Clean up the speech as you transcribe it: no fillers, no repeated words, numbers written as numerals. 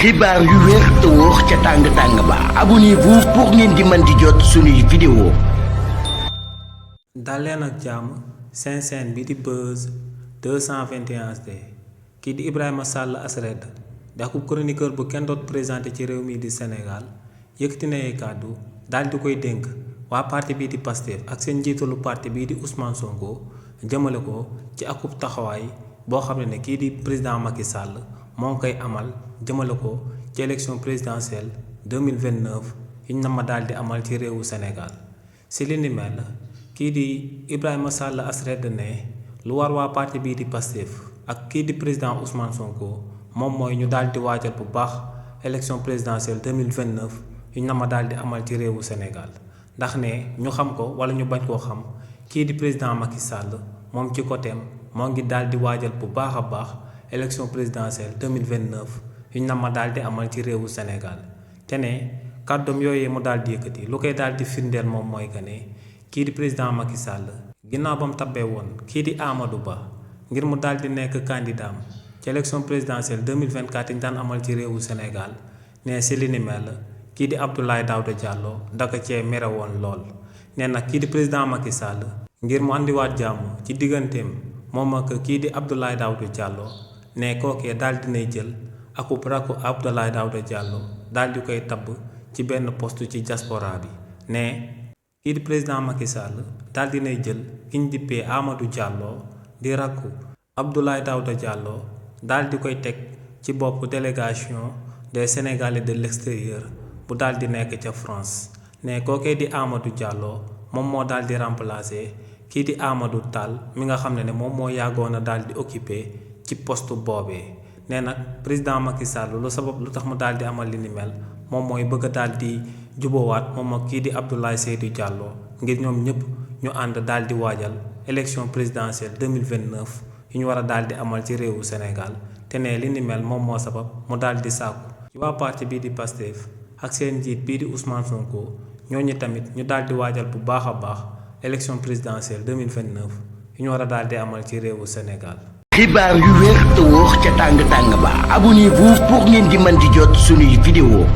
xibaar yu wér te wóor ca tàng ba abonnez-vous pour ngeen di mën di jot suñuy vidéo. dal leen ak jàmm seen chaîne bi di Buzz 221HD kii di Ibrahima Sall Asred di akub chroniqueur bu kenn doot présenté ci réew mi di Sénégal yëkkati na ay kàddu daal di koy dénk waa parti bii di Pastef ak seen njiitalu parti bii di Ousmane Sonko jëmale ko ci akub taxawaay boo xam ne kii di président Macky Sall moo ngi koy amal jëmale ko ci élection présidentielle 2029 yi ñu ma daal di amal ci réewu Sénégal si li ni mel kii di Ibrahima Sall Asred ne lu war waa parti bii di Pastef ak kii di président Ousmane Sonko moom mooy ñu daal di waajal bu baax élection présidentielle 2029 yi ñu ma daal di amal ci réewu Sénégal ndax ne ñu xam ko wala ñu bañ koo xam kii di président Macky Sall moom ci côtéem moo ngi daal di waajal bu baax a baax élection présidentielle 2029 yi ñu ma daal di amal ci réewu Sénégal te ne kàddoom yooyu mu daal di yëkkati lu koy daal di firndeel moom mooy que ne kii di président Macky Sall ginnaaw ba mu tabbee woon kii di Amadou Ba ngir mu daal di nekk candidat ci élection présidentielle 2024 yi ñu daan amal ci réewu Sénégal ne si li ni mel kii di Abdoulaye Daouda Diallo daka cee mere woon lool nee nag kii di président Macky Sall ngir mu andiwaat jàmm ci digganteem moom ak kii di Abdoulaye Daouda Diallo ne kookee daal dinay jël akub rakku Abdoulaye Daouda Diallo daal di koy tabb ci benn poste ci diaspora bi ne kii di président Macky Sall daal dinay jël ki ñu dippee Amadou Diallo di rakku Abdoulaye Daouda Diallo daal di koy teg ci bopp délégation des Sénégalais de l'extérieur bu daal di nekk ca France ne kookee di Amadou Diallo moom moo daal di remplacer kii di Amadou Tall mi nga xam ne moom moo yàggoon a daal di occupé ci poste boobee nee nag président Macky Sall lu sabab lu tax mu daal di amal li ni mel moom mooy bëgg a daal di jubowaat moom ak kii di Abdoulaye Seydou Diallo ngir ñoom ñëpp ñu ànd daal di waajal élection présidentielle 2029 yu ñu war a daal di amal ci réewu Sénégal te ne li ni mel moom moo sabab mu daal di sàkku ci waa parti bii di Pastef ak seen njiit bii di Ousmane Sonko ñooñu tamit ñu daal di waajal bu baax a baax élection présidentielle 2029 yu ñu war a daal di amal ci réewu Sénégal. xibaar yu wér te wóor ca tàng ba abonnez-vous pour ngeen di mën di jot suñuy vidéo.